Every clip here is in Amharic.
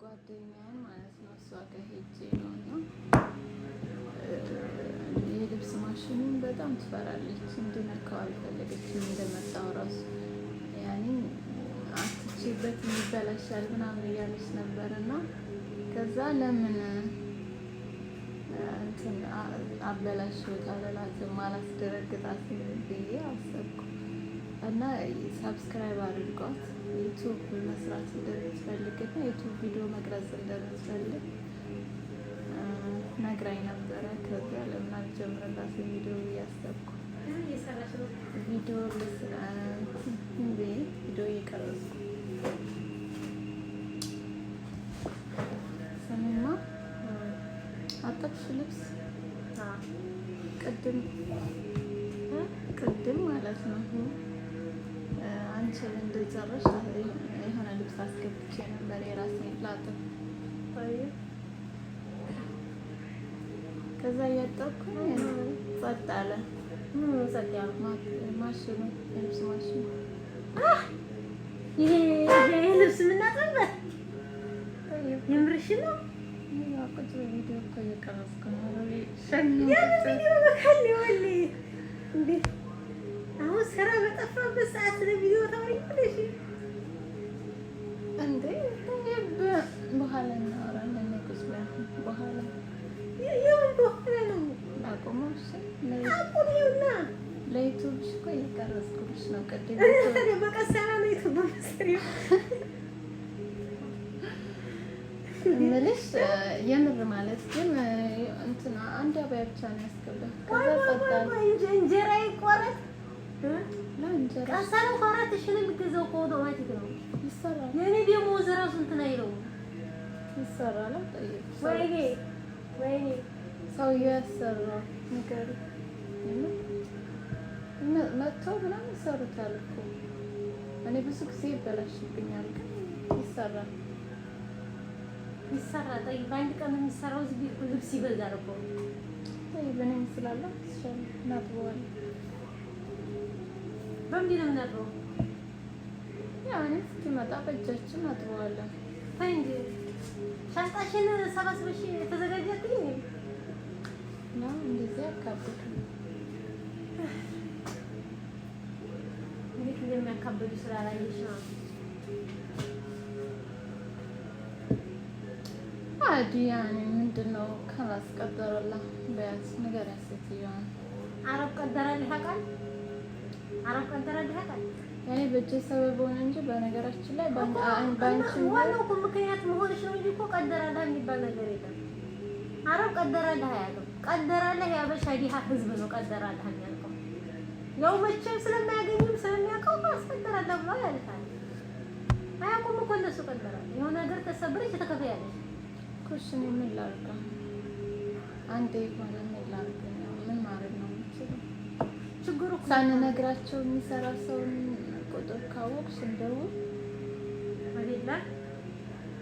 ጓደኛዬን ማለት ነው እሷ ጋር ሄጄ ነው እና የልብስ ማሽኑን በጣም ትፈራለች። እንድነካው አልፈለገችም። እንደመጣው ራሱ ያኔ አትቼበት ይበላሻል ምናምን እያለች ነበር እና ከዛ ለምን እንትን አበላሽሁት አልላትም አላስደረግጣትም ብዬ አሰብኩ እና subscribe አድርጓት YouTube መስራት እንደምትፈልግ እና YouTube ቪዲዮ መቅረጽ እንደምትፈልግ ነግራኝ ነበረ። ከዛ ለምን አልጀምርላት ቪዲዮ እያሰብኩ ቪዲዮ ቪዲዮ እየቀረጽኩ ስሚማ፣ አጠብሽ ልብስ ቅድም ቅድም ማለት ነው አንቺ እንደጨረሽ የሆነ ልብስ አስገብቼ ነበር የራሴን ላጥብ። ከዛ እያጠብኩኝ ጸጥ አለ ማሽኑ፣ የልብስ ማሽኑ። ይሄ ልብስ የምናጥብበት የምርሽ ነው? ቁጭ በቪዲዮ እኮ እየቀረጽኩ ነው። አሁን ስራ በጠፋበት ሰዓት ስለ ቪዲዮ ታወሪያለሽ እንዴ? በኋላ እናወራለን። ቁጭ በኋላ ይሁን በኋላ ነው አቁመው። እሺ አቁሚውና ለ YouTube እኮ እየቀረጽኩልሽ ነው። ቅድም በቀሰራ ነው YouTube መሰሪያ እምልሽ የምር ማለት ግን እንትና አንድ አባያ ብቻ ነው ያስገባል። ከዛ ጸጣል እንጀራ ይቆረጥ ቀሰረው ከ4,000 ነው የሚገዛው እኮ አውቶማቲክ ነው ይሰራል። የእኔ ደሞዝ እራሱ እንትን አይለውም ይሰራል። ወይኔ ወይኔ ሰውዬው ያሰራው ነገር መጥተው ምናምን ይሰሩታል እኮ። እኔ ብዙ ጊዜ ይበላሽብኛል፣ ግን ይሰራል ይሰራል። በአንድ ቀን የሚሰራው እዚህ ቤት ልብስ ይበዛል እኮ። እኔም ስላለው እናጥበዋለን። በምንድን ነው የምናጥበው? ያው እኔ ስትመጣ በእጃችን እናጥበዋለን። ተይ እንጂ ሻንጣሽን ሰባስበሽ ተዘጋጃትኝ ነው እንደዚህ አካብዱ። እንዴት እንደሚያካብዱ ስላላየሽ ነው። አዲ ያኔ ምንድን ነው ከላስ ቀደረላ በያዝ ንገሪያት ሴትዮዋን። አረብ ቀደረልህ ያውቃል? አረብ ቀደረልህ ያውቃል? ያኔ በእጄ ሰበብ ሆነ እንጂ በነገራችን ላይ ባንቺ ዋናው እኮ ምክንያት መሆንሽ ነው እንጂ እኮ ቀደረልህ የሚባል ነገር የለም። አረብ ቀደረልህ አያውቅም። ቀደረልህ የአበሻ ዲሃ ህዝብ ነው ቀደረልህ የሚያውቀው። ያው መቼም ስለማያገኝም ስለሚያውቀው አስቀደረልህ ብሎ ያልፋል። አያውቁም እኮ እነሱ ቀደረልህ። የሆነ ነገር ተሰብረሽ ተከፍያለሽ። ኩሽን ምን ላድርግ? አንዴ የሆነ ምን ላድርግ? ምን ማድረግ ነው የምችለው? ችግሩ ሳንነግራቸው የሚሰራ ሰውን ቁጥር ካወቅሽ እንደውል አይደለ?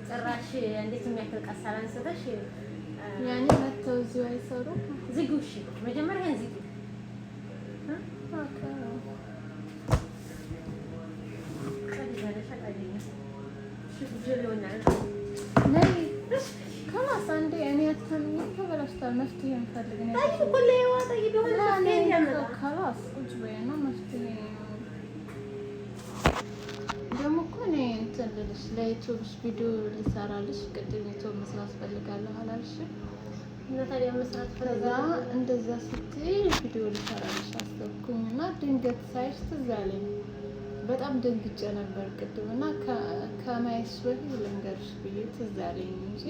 ጭራሽ እንዴት የሚያክል ቀሳል አንስተሽ ያኔ መተው እዚሁ አይሰሩም። ዝጊው። እሺ መጀመሪያ ይሄን ዝጊው። ከላስ አንዴ እኔ አታምኝም፣ ተበላሽቷል። መፍትሄ እንፈልግ ነው። ከላስ ቁጭ በይና መፍትሄ ደግሞ እኮ እኔ እንትን ልልሽ ለ YouTube ቪዲዮ ልሰራልሽ ቅድም YouTube መስራት ፈልጋለሁ አላልሽም? ከዛ እንደዛ ስትይ ቪዲዮ ልሰራልሽ አሰብኩኝ እና ድንገት ሳይሽ ትዝ አለኝ። በጣም ደንግጬ ነበር ቅድም እና ከማየትሽ በፊት ልንገርሽ ብዬ ትዝ አለኝ እንጂ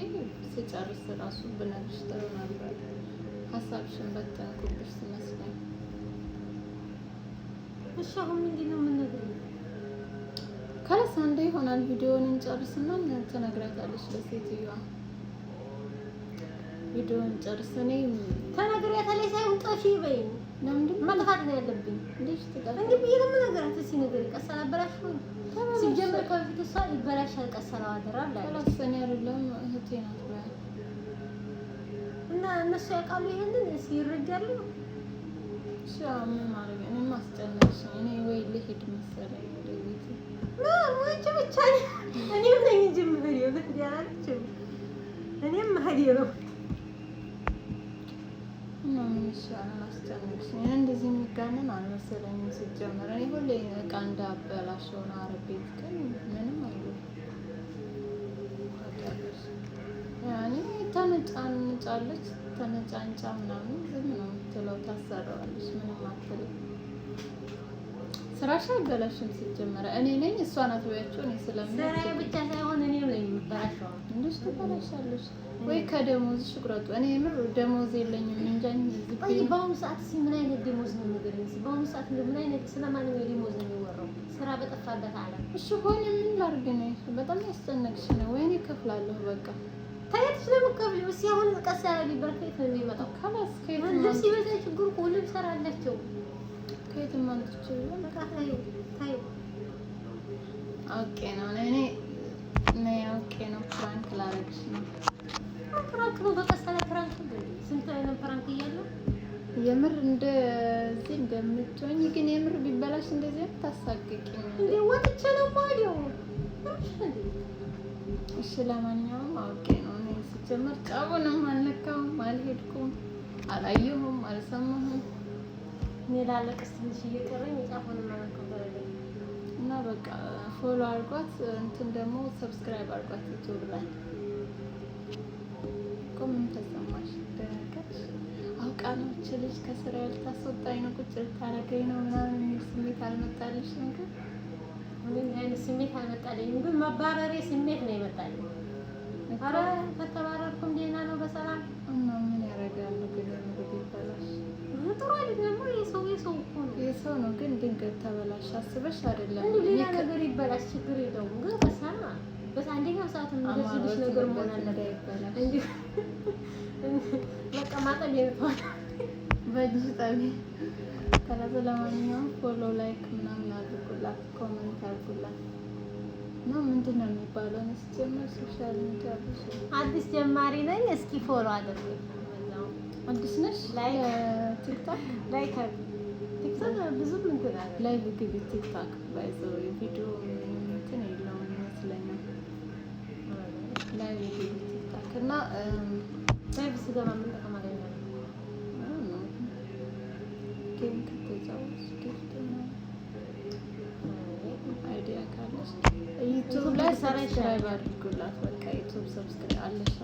ስጨርስ እራሱ ብነግርሽ ጥሩ ነበር። ሀሳብሽን በተንኩብሽ ሲመስለኝ። እሺ አሁን ምንድን ነው የምንነግሪኝ? ከላስ አንዴ ይሆናል ቪዲዮውን እንጨርስና ትነግራታለሽ ለሴትዮዋ። ቪዲዮውን ጨርስ። እኔ ተነግሪያታለሽ ሳይሆን ጠፊ በይኝ። ለምንድን መጥፋት ነው ያለብኝ? እንዴት ትጠፊ? እንዲህ ብዬ ነው የምነግራት። እስኪ ንገሪኝ። ቀሰላ አበላሽ ሲጀምር ከበፊት እሷ ይበላሻል ቀሰላው አደራ ብላለች። ከላስ እኔ አይደለሁም እህቴ ናት በያት እና እነሱ ያውቃሉ ይሄንን እስኪ ይረዳሉ። እሺ ምን ማድረግ እኔም አስጨነቅሽኝ። እኔ ወይ ልሄድ መሰለኝ ወደ ቤት። አንቺ ብቻ እኔም ነኝ እንጂ የምሄደው ልሂድ አላለችም። መሄዴ ነው። እና ምን ይሻላል? አስጨነቅሽኝ። እኔ እንደዚህ የሚጋነን አልመሰለኝም ሲጀመር። እኔ ሁሌ እቃ እንዳበላሸው ነው አረብ ቤት ግን ምንም አይሉም። ታውቂያለሽ፣ ያኔ ተነጫንጫለች፣ ተነጫንጫ ምናምን ዝም ነው የምትለው፣ ታሰረዋለች፣ ምንም አትልም። ስራሽ አይበላሽም ሲጀመር። እኔ ነኝ እሷ ናት በያቸው። እኔ ስለምን ስራዬ ብቻ ሳይሆን እኔም ነኝ የምበላሸው። እንደሽ ትበላሻለሽ ወይ ከደሞዝሽ ቁረጡ። እኔ የምር ደሞዝ የለኝም እንጃ። ቆይ በአሁኑ ሰዓት እስኪ ምን አይነት ደሞዝ ነው ንገረኝ እስኪ። በአሁኑ ሰዓት እንደው ምን አይነት ስለማንኛው ደሞዝ ነው የሚወራው? ስራ በጠፋበት ዓለም። እሺ ሆነ ምን ላድርግ ነው? በጣም ያስጨነቅሽ ነው። ወይኔ እከፍላለሁ በቃ ታያትሽ ለመቀበል እስኪ አሁን ቀስ ያለ ቢባል ከየት ነው የሚመጣው? خلاص ከየት ልብስ ይበዛ ችግሩ እኮ ልብስ አላቸው። ከየትም አምጥቼ ቢሆን በቃ ታዩ ታዩ አውቄ ነው እኔ እኔ አውቄ ነው prank ላደርግሽ ነው። prank ነው በቀሰለ prank ነው። ስንት አይነት prank እያለ የምር እንደዚህ እንደምትሆኝ ግን የምር ቢበላሽ እንደዚህ ታሳቅቂኝ እንዴ ወጥቼ ነው የማወዲው። እሺ ለማንኛውም አውቄ ነው እኔ ሲጀመር ጫቡንም አልነካውም፣ አልሄድኩም፣ አላየሁም፣ አልሰማሁም እኔ ላለቅስ ትንሽ እየቀረኝ የጫፉንም አልነካውም። እና በቃ follow አድርጓት፣ እንትን ደግሞ subscribe አድርጓት ዩቲዩብ ላይ እኮ ምን ተሰማሽ? ደነገጥሽ? አውቃ ነው እች ልጅ ከስራ ልታስወጣኝ ነው፣ ቁጭ ልታረገኝ ነው ምናምን የሚል ስሜት አልመጣልሽም? ግን ምንም አይነት ስሜት አልመጣልኝም፣ ግን መባረሬ ስሜት ነው የመጣልኝ። ኧረ ከተባረርኩም ደህና ነው በሰላም እና ምን ያደርጋሉ ግን የምር ቢበላሽ ጥሩ አይደለም። የሰው የሰው እኮ ነው የሰው ነው። ግን ድንገት ተበላሽ አስበሽ አይደለም። እንዲሁ ሌላ ነገር ይበላሽ ችግር የለውም። ግን ከሰማ በአንደኛው ሰዓት የሚደርስልሽ ነገር መሆን አለበት። እንዳይበላሽ እንዲሁ በቃ ማጠብ የምትሆን በእጅ ጠቢ። ከዛ ለማንኛውም follow like ምናምን አድርጉላት፣ comment አድርጉላት። እና ምንድን ነው የሚባለው? እኔ ሲጀመር social media ብዙ አዲስ ጀማሪ ነኝ። እስኪ follow አድርጉኝ። በዛው አዲስ ነሽ? like ቲክቶክ like አድርጉ። ቲክቶክ ብዙም እንትን አለ live ግቢ። ቲክቶክ ባይዘው ቪዲዮ እንትን የለውም ይመስለኛል። live ግቢ ቲክቶክ እና live ስገባ ምን ጥቅም አገኛለሁ? game ከተጫወትሽ gift ምናምን idea ካለሽ ዩቱብ ላይ ብሰራ subscribe ይሻላል። አድርጉላት። በቃ ዩቱብ subscribe አለሽ?